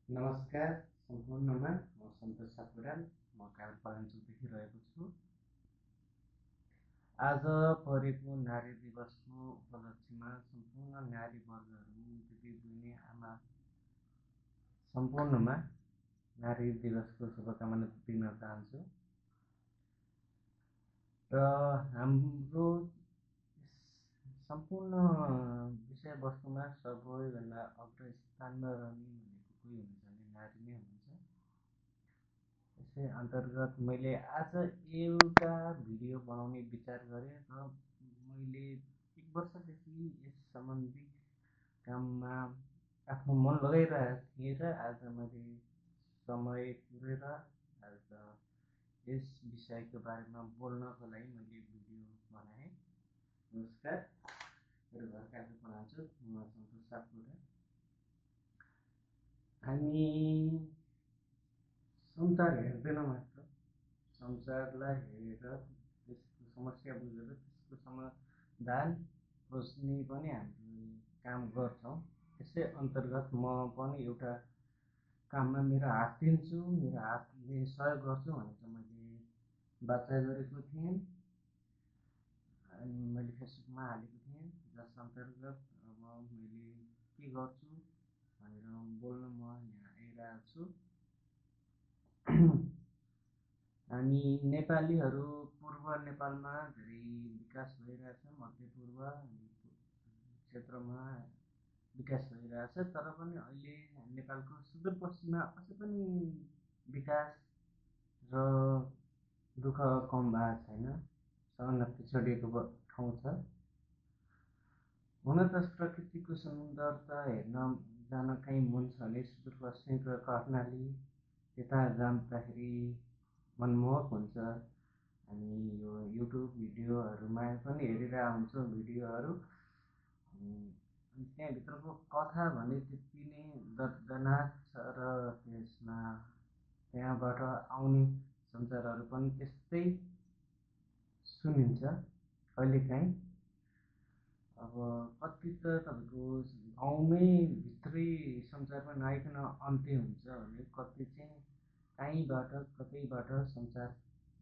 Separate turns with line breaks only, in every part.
नमस्कार सम्पूर्णमा म सन्तोष सापकोटा म कालपाडाञ्चलदेखि रहेको छु। आज परेको नारी दिवसको उपलक्ष्यमा सम्पूर्ण नारी वर्गहरू दिदीबहिनी आमा सम्पूर्णमा नारी दिवसको शुभकामना दिन चाहन्छु। र हाम्रो सम्पूर्ण विषयवस्तुमा सबैभन्दा अग्रस्थानमा रहने भनेको कोही हुन्छ भने नारी नै हुनुहुन्छ। यसै अन्तर्गत मैले आज एउटा भिडियो बनाउने विचार गरेँ र मैले 1 वर्षदेखि यस सम्बन्धी काममा आफ्नो मन लगाइरहेको थिएँ र आज मैले समय पुरेर आज यस विषयको बारेमा बोल्नको लागि मैले भिडियो बनाएँ। नमस्कार, मेरो घर काठमाडौँ म सन्तोष सापकोटा। हामी संसार हेर्दैन मात्र, संसारलाई हेरेर त्यसको समस्या बुझेर त्यसको समाधान खोज्ने पनि हामीले काम गर्छौँ। यसै अन्तर्गत म पनि एउटा काममा मेरो हात दिन्छु, मेरो हातले सहयोग गर्छु भनेर मैले वाचा गरेको थिएँ अनि मैले फेसबुकमा हालेको थिएँ, जस अन्तर्गत अब मैले के गर्छु भनेर बोल्न म यहाँ आइरहेको छु। हामी नेपालीहरू पूर्व नेपालमा धेरै विकास भइरहेछ, मध्यपूर्व क्षेत्रमा विकास भइरहेछ, तर पनि अहिले नेपालको सुदूरपश्चिममा अझै पनि विकास र दुःख कम भएको छैन, सबभन्दा पिछडिएको ठाउँ छ। हुन त प्रकृतिको सुन्दरता हेर्न जान कहीँ मन छ भने सुदूरपश्चिमको कर्णाली त्यता जाँदाखेरि मनमोहक हुन्छ। हामी यो युट्युब भिडियोहरूमा पनि हेरिरहेको हुन्छौँ भिडियोहरू, अनि त्यहाँभित्रको कथा भने त्यति नै दर्दनाक छ र त्यसमा त्यहाँबाट आउने समाचारहरू पनि त्यस्तै सुनिन्छ कहिलेकाहीँ। अब कति त तपाईँको गाउँमै भित्रै संसारमा नआइकन अन्त्य हुन्छ भने कति चाहिँ कहीँबाट कतैबाट संसार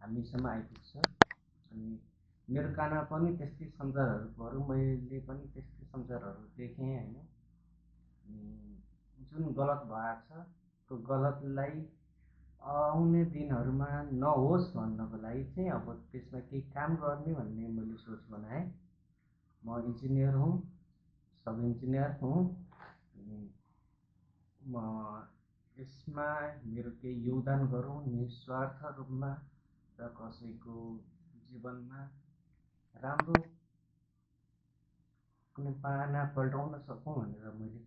हामीसम्म आइपुग्छ। अनि मेरो कानमा पनि त्यस्तै संसारहरू पऱ्यो, मैले पनि त्यस्तै संसारहरू देखेँ होइन। जुन गलत भएको छ त्यो गलतलाई आउने दिनहरूमा नहोस् भन्नको लागि चाहिँ अब त्यसमा केही काम गर्ने भन्ने मैले सोच बनाएँ। म इन्जिनियर हुँ, सब इन्जिनियर हुँ। म यसमा मेरो केही योगदान गरौँ निस्वार्थ रूपमा र कसैको जीवनमा राम्रो कुनै पाना पल्टाउन सकौँ भनेर मैले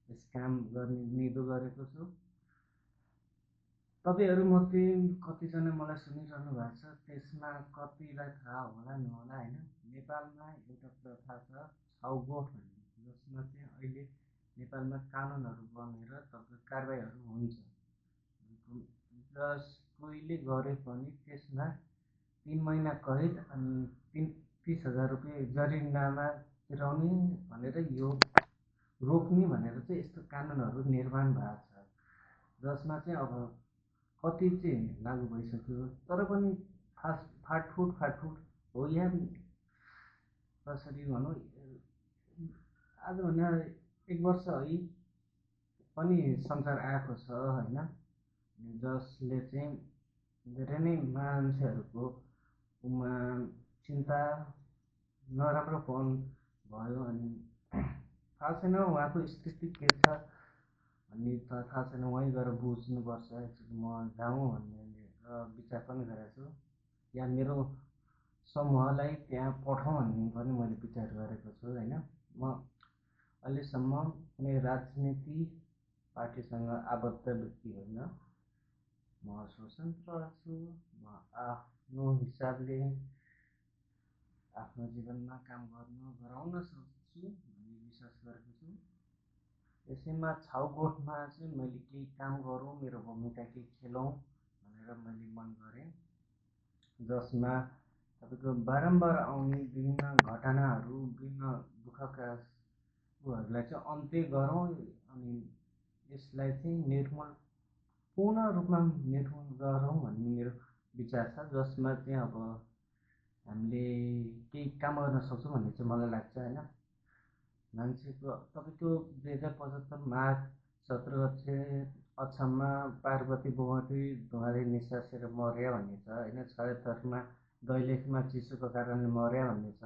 यस काम गर्ने निधो गरेको छु। तपाईँहरूमध्ये कतिजना मलाई सुनिरहनु भएको छ, त्यसमा कतिलाई थाहा होला नहोला होइन। नेपालमा एउटा प्रथा छ छाउगोठ भन्ने, जसमा चाहिँ अहिले नेपालमा कानुनहरू बनेर तपाईँको कारबाहीहरू हुन्छ। जस कोहीले गरे पनि त्यसमा 3 महिना कैद अनि 30,000 रुपियाँ जरिमाना तिराउने भनेर यो रोक्ने भनेर चाहिँ यस्तो कानुनहरू निर्माण भएको छ, जसमा चाहिँ अब कति चाहिँ लागू भइसक्यो, तर पनि फाटफुट हो। या कसरी भनौँ, आजभन्दा 1 वर्ष है पनि संसार आएको छ होइन, जसले चाहिँ धेरै नै मान्छेहरूको चिन्ता नराम्रोपन भयो। अनि थाहा छैन उहाँको स्थिति के छ भन्ने त थाहा छैन, वहीँ गएर बुझ्नुपर्छ। एकचोटि म जाउँ भन्ने विचार पनि गरेको छु, या मेरो समूहलाई त्यहाँ पठाउँ भन्ने पनि मैले विचार गरेको छु होइन। म अहिलेसम्म कुनै राजनीति पार्टीसँग आबद्ध व्यक्ति होइन, म स्वतन्त्र छु। म आफ्नो हिसाबले आफ्नो जीवनमा काम गराउन सक्छु भन्ने विश्वास गरेको छु। यसैमा छाउगोठमा चाहिँ मैले केही काम गरौँ, मेरो भूमिका केही खेलौँ भनेर मैले मन गरेँ, जसमा तपाईँको बारम्बार आउने विभिन्न घटनाहरू, विभिन्न दुःखका उहरूलाई चाहिँ अन्त्य गरौँ। अनि यसलाई चाहिँ पूर्ण रूपमा निर्मूल गरौँ भन्ने मेरो विचार छ, जसमा चाहिँ अब हामीले केही काम गर्न सक्छौँ भन्ने चाहिँ मलाई लाग्छ होइन। मान्छेको तपाईँको 2075 माघ 17 गते अछाममा पार्वती बोगटी धुवाले निसासेर मर्या भन्ने छ होइन। 76मा दैलेखमा चिसोको कारणले मर्या भन्ने छ।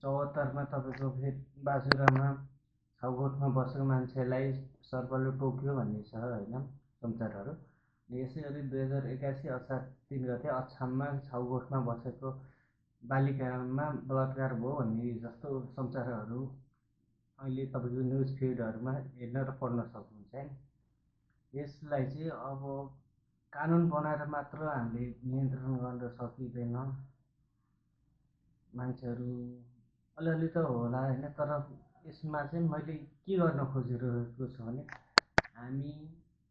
74मा तपाईँको फेरि बाजुरामा छाउगोठमा बसेको मान्छेलाई सर्पले टोक्यो भन्ने छ होइन समाचारहरू। यसै गरी 2081 असार 3 गते अछाममा छाउगोठमा बसेको बालिकामा बलात्कार भयो भन्ने जस्तो समाचारहरू अहिले तपाईँको न्युज फिडहरूमा हेर्न र पढ्न सक्नुहुन्छ है। यसलाई चाहिँ अब कानुन बनाएर मात्र हामीले नियन्त्रण गर्न सकिँदैन। मान्छेहरू अलिअलि त होला होइन, तर यसमा चाहिँ मैले के गर्न खोजिरहेको छु भने हामी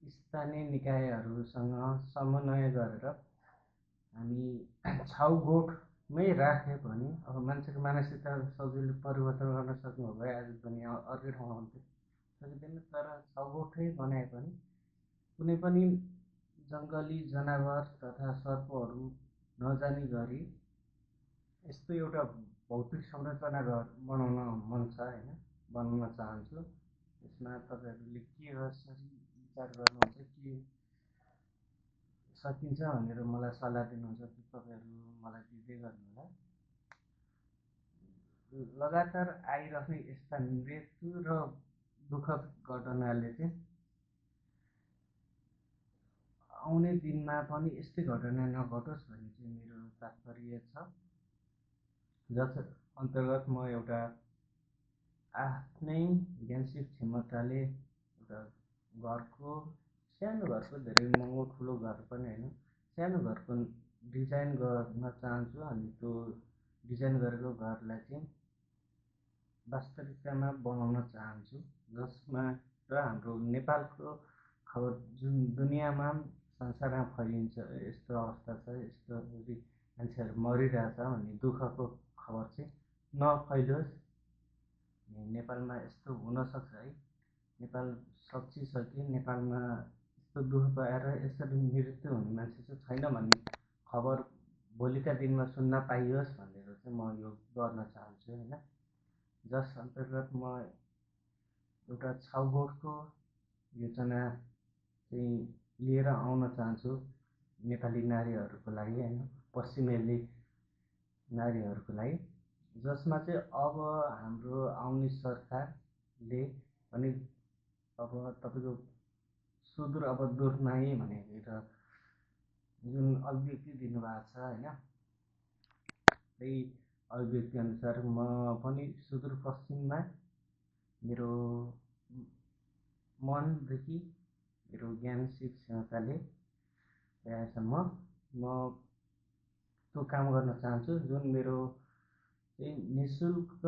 स्थानीय निकायहरूसँग समन्वय गरेर हामी छाउगोठमै राख्यो भने अब मान्छेको मानसिकता सजिलो परिवर्तन गर्न सक्नु भए आज दुनियाँ अर्कै ठाउँमा हुन्थ्यो, सकिँदैन। तर छाउगोठै बनाए पनि कुनै पनि जङ्गली जनावर तथा सर्पहरू नजाने गरी यस्तो एउटा भौतिक संरचना बनाउन मन छ होइन, बनाउन चाहन्छु। यसमा तपाईँहरूले के कसरी विचार गर्नुहुन्छ, के सकिन्छ भनेर मलाई सल्लाह दिनुहुन्छ कि तपाईँहरू मलाई दिँदै गर्नुहोला। लगातार आइरहने यस्ता मृत्यु र दुःखद घटनाले चाहिँ आउने दिनमा पनि यस्तै घटना नघटोस् भन्ने चाहिँ मेरो तात्पर्य छ। जस अन्तर्गत म एउटा आफ्नै ज्ञानसिप क्षमताले एउटा सानो घरको, धेरै महँगो ठुलो घर पनि होइन, सानो घरको डिजाइन गर्न चाहन्छु। अनि त्यो डिजाइन गरेको घरलाई चाहिँ वास्तविकतामा बनाउन चाहन्छु, जसमा र हाम्रो नेपालको खबर जुन दुनियाँमा संसारमा फैलिन्छ यस्तो अवस्था छ, यस्तो मान्छेहरू मरिरहेछ भन्ने दुःखको खबर चाहिँ नफैलियोस्। नेपालमा यस्तो हुनसक्छ है, नेपाल सकिसक्यो, नेपालमा यस्तो दुःख आएर यसरी मृत्यु हुने मान्छे चाहिँ छैन भन्ने खबर भोलिका दिनमा सुन्न पाइयोस् भनेर चाहिँ म यो गर्न चाहन्छु होइन। जस अन्तर्गत म एउटा छाउगोठको योजना चाहिँ लिएर आउन चाहन्छु नेपाली नारीहरूको लागि होइन, पश्चिमेली नारीहरूको लागि, जसमा चाहिँ अब हाम्रो आउने सरकारले पनि अब तपाईँको सुदूर अब दूरमै भनेर जुन अभिव्यक्ति दिनुभएको छ होइन, त्यही अभिव्यक्ति अनुसार म पनि सुदूरपश्चिममा मेरो मनदेखि मेरो ज्ञान शिक्षाताले त्यहाँसम्म म त्यो काम गर्न चाहन्छु, जुन मेरो चाहिँ निःशुल्क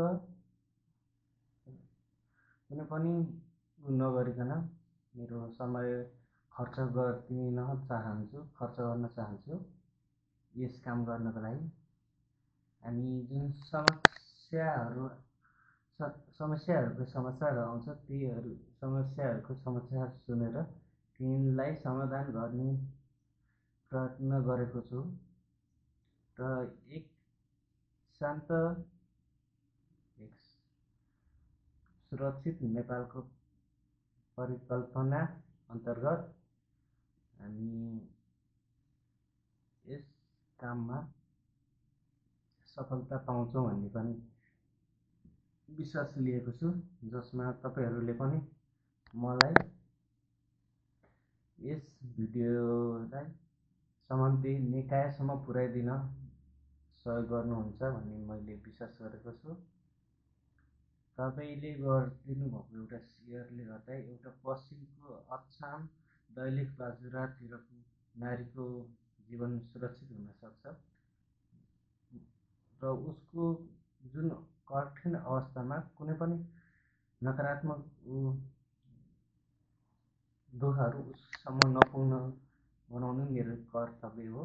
कुनै पनि नगरिकन मेरो समय खर्च गर्न चाहन्छु यस काम गर्नको लागि। हामी जुन समस्याहरूको समाचार आउँछ, तीहरू समस्याहरूको समाचार सुनेर तिनलाई समाधान गर्ने प्रयत्न गरेको छु र एक शान्त, एक सुरक्षित नेपालको परिकल्पना अन्तर्गत हामी यस काममा सफलता पाउँछौँ भन्ने पनि विश्वास लिएको छु, जसमा तपाईँहरूले पनि मलाई यस भिडियोलाई सम्बन्धित निकायसम्म पुर्याइदिन सहयोग गर्नुहुन्छ भन्ने मैले विश्वास गरेको छु। तपाईँले गरिदिनु भएको एउटा सेयरले गर्दा एउटा पश्चिमको अछाम दैलेख बाजुरातिरको नारीको जीवन सुरक्षित हुनसक्छ र उसको जुन कठिन अवस्थामा कुनै पनि नकारात्मक दुःखहरू उससम्म नपुग्न बनाउनु मेरो कर्तव्य हो।